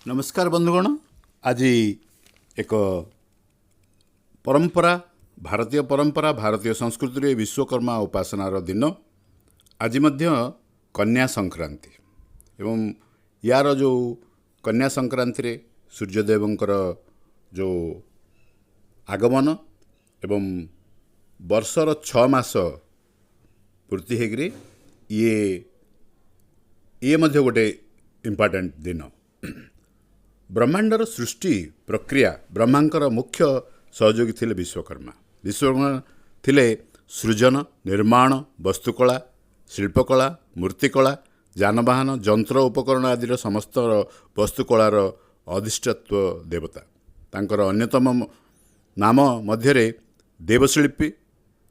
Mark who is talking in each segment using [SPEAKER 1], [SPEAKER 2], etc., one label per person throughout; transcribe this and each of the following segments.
[SPEAKER 1] ନମସ୍କାର ବନ୍ଧୁଗଣ। ଆଜି ଏକ ପରମ୍ପରା, ଭାରତୀୟ ପରମ୍ପରା, ଭାରତୀୟ ସଂସ୍କୃତିରେ ବିଶ୍ୱକର୍ମା ଉପାସନାର ଦିନ। ଆଜି ମଧ୍ୟ କନ୍ୟା ସଂକ୍ରାନ୍ତି ଏବଂ ୟାର ଯେଉଁ କନ୍ୟା ସଂକ୍ରାନ୍ତିରେ ସୂର୍ଯ୍ୟଦେବଙ୍କର ଯେଉଁ ଆଗମନ ଏବଂ ବର୍ଷର 6 ମାସ ପୂର୍ତ୍ତି ହେଇକରି ଇଏ ମଧ୍ୟ ଗୋଟେ ଇମ୍ପୋର୍ଟାଣ୍ଟ ଦିନ। ବ୍ରହ୍ମାଣ୍ଡର ସୃଷ୍ଟି ପ୍ରକ୍ରିୟା, ବ୍ରହ୍ମାଙ୍କର ମୁଖ୍ୟ ସହଯୋଗୀ ଥିଲେ ବିଶ୍ୱକର୍ମା। ବିଶ୍ୱକର୍ମା ଥିଲେ ସୃଜନ, ନିର୍ମାଣ, ବସ୍ତୁକଳା, ଶିଳ୍ପକଳା, ମୂର୍ତ୍ତିକଳା, ଯାନବାହନ, ଯନ୍ତ୍ର ଉପକରଣ ଆଦିର ସମସ୍ତ ବସ୍ତୁକଳାର ଅଧିଷ୍ଠାତ୍ୟ ଦେବତା। ତାଙ୍କର ଅନ୍ୟତମ ନାମ ମଧ୍ୟରେ ଦେବଶିଳ୍ପୀ,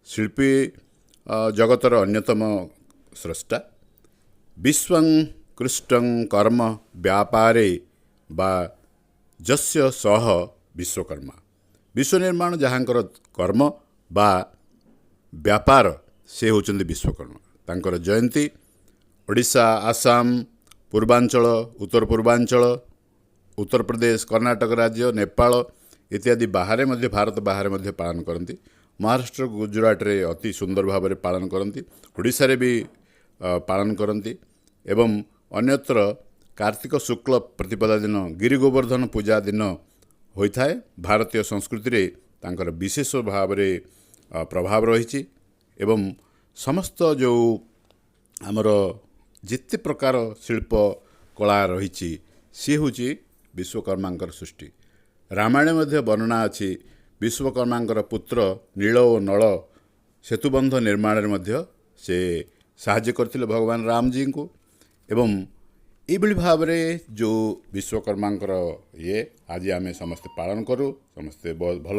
[SPEAKER 1] ଶିଳ୍ପୀ ଜଗତର ଅନ୍ୟତମ ସ୍ରଷ୍ଟା। ବିଶ୍ୱଂ କୃଷ୍ଟଂ କର୍ମ ବ୍ୟାପାରେ ବା ଯସ୍ୟ ସହ ବିଶ୍ୱକର୍ମା। ବିଶ୍ୱ ନିର୍ମାଣ ଯାହାଙ୍କର କର୍ମ ବା ବ୍ୟାପାର, ସେ ହେଉଛନ୍ତି ବିଶ୍ୱକର୍ମା। ତାଙ୍କର ଜୟନ୍ତୀ ଓଡ଼ିଶା, ଆସାମ, ପୂର୍ବାଞ୍ଚଳ, ଉତ୍ତର ପୂର୍ବାଞ୍ଚଳ, ଉତ୍ତରପ୍ରଦେଶ, କର୍ଣ୍ଣାଟକ ରାଜ୍ୟ, ନେପାଳ ଇତ୍ୟାଦି ବାହାରେ ମଧ୍ୟ, ଭାରତ ବାହାରେ ମଧ୍ୟ ପାଳନ କରନ୍ତି। ମହାରାଷ୍ଟ୍ର, ଗୁଜୁରାଟରେ ଅତି ସୁନ୍ଦର ଭାବରେ ପାଳନ କରନ୍ତି। ଓଡ଼ିଶାରେ ବି ପାଳନ କରନ୍ତି ଏବଂ ଅନ୍ୟତ୍ର କାର୍ତ୍ତିକ ଶୁକ୍ଳ ପ୍ରତିପଦା ଦିନ ଗିରି ଗୋବର୍ଦ୍ଧନ ପୂଜା ଦିନ ହୋଇଥାଏ। ଭାରତୀୟ ସଂସ୍କୃତିରେ ତାଙ୍କର ବିଶେଷ ଭାବରେ ପ୍ରଭାବ ରହିଛି ଏବଂ ସମସ୍ତ ଯେଉଁ ଆମର ଯେତେ ପ୍ରକାର ଶିଳ୍ପ କଳା ରହିଛି, ସିଏ ହେଉଛି ବିଶ୍ୱକର୍ମାଙ୍କର ସୃଷ୍ଟି। ରାମାୟଣ ମଧ୍ୟ ବର୍ଣ୍ଣନା ଅଛି, ବିଶ୍ୱକର୍ମାଙ୍କର ପୁତ୍ର ନୀଳ ଓ ନଳ ସେତୁବନ୍ଧ ନିର୍ମାଣରେ ମଧ୍ୟ ସେ ସାହାଯ୍ୟ କରିଥିଲେ ଭଗବାନ ରାମଜୀଙ୍କୁ। ଏବଂ ଏଇଭଳି ଭାବରେ ଯେଉଁ ବିଶ୍ୱକର୍ମାଙ୍କର ଇଏ ଆଜି ଆମେ ସମସ୍ତେ ପାଳନ କରୁ, ସମସ୍ତେ ବହୁତ ଭଲ